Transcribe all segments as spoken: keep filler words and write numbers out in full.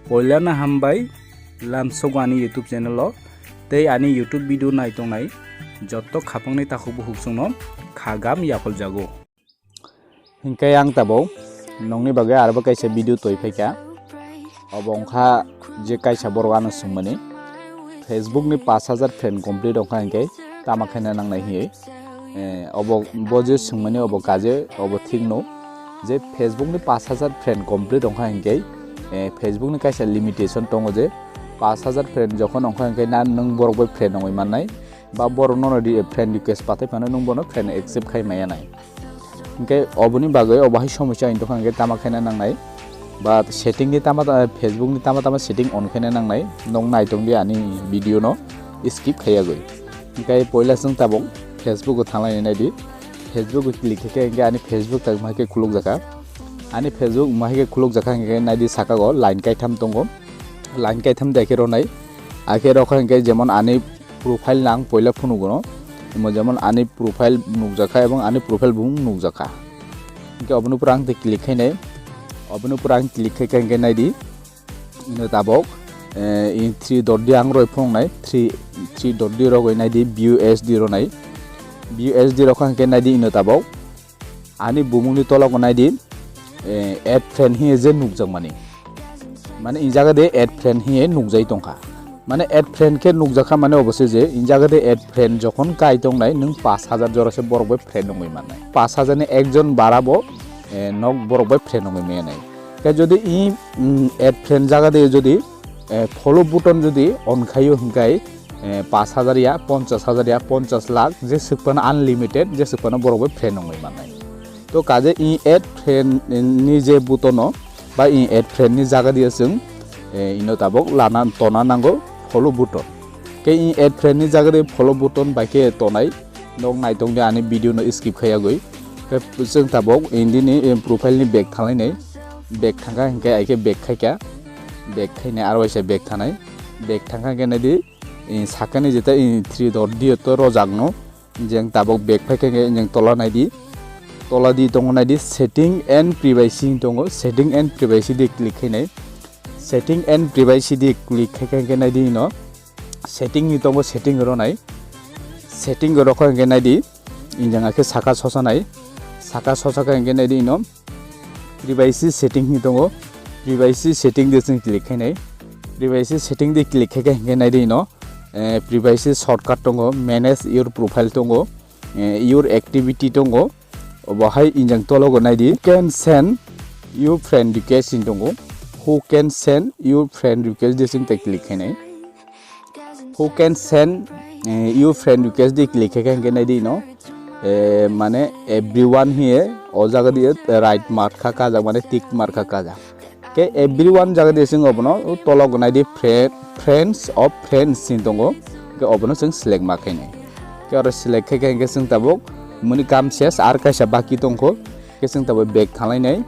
Poilano hambai lamsogo ani YouTube channel o tei ani YouTube video nai tongnai jotto khapangni takhuk bukhuk chwngno khagam yaphaljago. Hinkhe ang tabuk nokni bagwi arbo kaisa video toi phaikha. Obo wngkha je kaisa borok ano swngmani Facebook ni pash hajar friend complete wngkha hinkhe tama khaina nangnai hinwi. Eh, obo bo je swngmani obo kaje obo thikno je Facebook ni pash hajar friend complete wngkha hinkhe, eh, Facebook ni kaisa limitation tongo je pash hajar friend jokhon wngkha hinkhe na nwng borok bai friend wngwi mannai ba borok nono ri-, friend request pathai phano nwng bono friend accept khai maya nai. Hinkhe oboni bagwi obo hai somosya hinwi tongkha hinkhe tama khaina nangnai ba setting ni tama ta-, Facebook ni tama tama setting on khaina nangnai. Nok nai tongdi ani video no skip khayagwi. Hinkhe poila chwng tabuk Facebook o thanglai naidi. Facebook o click khe hinkhe ani Facebook tak mahai khe khuluk jakha. Ani Facebook mahai khe khuluk jakha hinkhe naidi saka o line kaitham tongo. Line kaitham de khe ronai. Akhe rokha hinkhe jemon ani profile nang poila phunugo no. Imo jemon ani profile nukjakha ebong ani profile bung nukjakha. Hinkhe oboni pura ang tei click khainai. Oboni pura ang click khai kha hinkhe naidi. Ino tabok, eh, in three dot di ang roi phunuknai. Three, three dot di rogoi naidi view S D ronai. View S D rokha hinkhe naidi ino tabok. Ani bumungni tologo naidi, eh, add friend hiye je nukjakmani. Mane in jaga de add friend hiye nukjai tongkha. Mane add friend khe nukjakha mane obo se je in jaga de add friend jokhon kai tongnai nwng pash hajar jora se borok bai friend wngwi mannai. Pash hajar ni ekjon bara bo, eh, nok borok bai friend wngwi maya nai. Khe jodi i, mm, add friend jaga de jodi, eh, follow button jodi on khaio hinkhai, eh, pash hajar ya, ponchash hajar ya, ponchash lakh, je swk phano unlimited, je swk phano borok bai friend wngwi mannai. To kaje i add friend ni je button o ba i add friend ni jaga dia chwng, eh, ino tabok lana tona nango follow button. Khe i add friend ni jaga de follow button bai khe tonai. Nok nai tongdi ani video no skip khayagwi. Khe chwng tabok indi ni, eh, profile ni back thanglai nai. Back thangkha hinkhe ai khe back khaikha. Back khainai aro waisa back thanai. Back thangkha hinkhe naidi, eh, sakani jeta, eh, three dot di to rojak no. Jeng tabok back phaikha hinkhe jeng tola naidi. Tola di tongo naidi setting and privacy tongo. Setting and privacy di click khainai. Setting and privacy di click khaikha hinkhe naidi ino. Setting ni tongo, setting ro nai. Setting ro kha hinkhe naidi. Injang akhe saka sosa nai. Saka sosa kha hinkhe naidi ino. Privacy setting ni tongo. Privacy setting di chwng click khainai. Privacy setting di click khaikha hinkhe naidi ino. Eh, privacy shortcut tongo. Manage your profile tongo. Eh, your activity tongo. Obo hai injang tologo naidi. Can send you friend request in tongo. Who can send you friend request di chwng tei click khainai. Who can send, eh, you friend request di click khe khe naidi no. Eh, mane everyone hiye o jaga di right mark kha kajak mane tick mark kha kajak. Khe everyone jaga di chwng obono tolok naidi friend, friends of friends sin tongo. Khe obono chwng select ma khainai. Khe oro select khe khe chwng tabuk muni kam ses ar kaisa baki tongkho. Khe chwng tabuk back thanglai nai.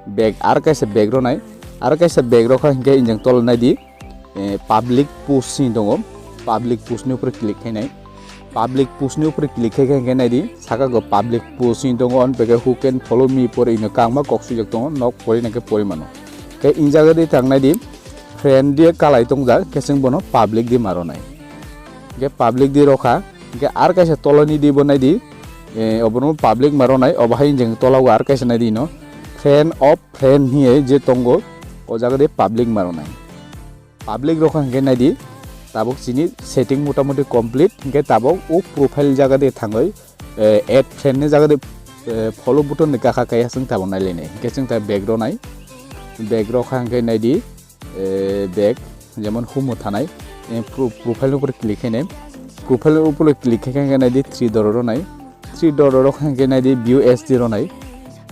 Back ar kaisa back ro nai. Ar kaisa back ro kha hinkhe injang tolo naidi. Eh, public post sin tongo, public post ni upor click khainai. Public post ni upor click khai khai naidi, saka go public post sin tongo, on peke who can follow me pore ino kangma kok swijak tongo, nok pori nangkhe pori mano. Khe in jaga di tang naidi, friend di kalai tongjak, khe chwng bono public di maro nai. Khe public di rokha, khe ar kaisa tolani di bo naidi, eh, obono public maro nai, obo hai jeng tola o ar kaisa naidi ino, friend of friend hiye je tongo, o jaga di public maro nai. Public rok hinkhe naidi, tabuk chini setting motamuti complete, hinkhe tabuk o profile jaga de thangwi, eh, add friend ni jaga de, eh, follow button ni kakha kaya chwng tabuk nai lainai. Hinkhe chwng ta back ro nai, back ro kha hinkhe naidi, eh, back, jemon humo thanai, eh, pro-, profile ni upor click khainai, profile ni upor click khai khe naidi three dot ro nai, three dot rok hinkhe naidi view S D rok nai.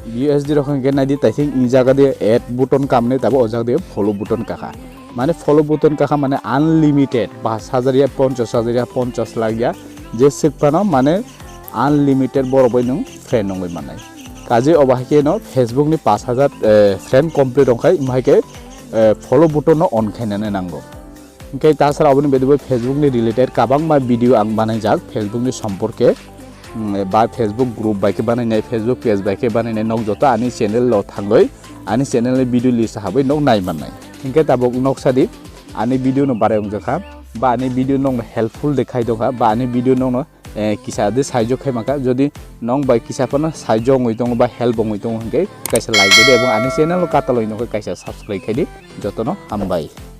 View S D rok hinkhe naidi taising i jaga de add button kamni tabo o jaga de follow button kakha. Mane follow button kakha mane unlimited, pash hajar ya, ponchash hajar ya, ponchash lakh ya, je swk phano mane unlimited borok bai nwng friend wngwi mannai. Kaje obo haikhe no Facebook ni pash hajar, eh, friend complete wngkhai, imo haikhe, eh, follow button no on khainani nango. Hinkhe tasara oboni bedebo Facebook ni related kabangma video ang banaijak Facebook ni somporke, mm, ba Facebook group bai khe banainai, Facebook page bai khe banainai, nok joto ani channel o thangwi ani channel ni video list habwi nok nai mannai. Hinkhe tabuk noksa di, ani video no barai wngjakha, ba ani video nokno helpful de khai tongkha, ba ani video nokno, eh, kisa de saijok khai mankha. Jodi nong bai kisa phano saijok wngwi tongo ba help wngwi tongo hinkhe kaisa like di, ebong ani channel no kataloi nokhe kaisa subscribe khai di. Jotono hambai.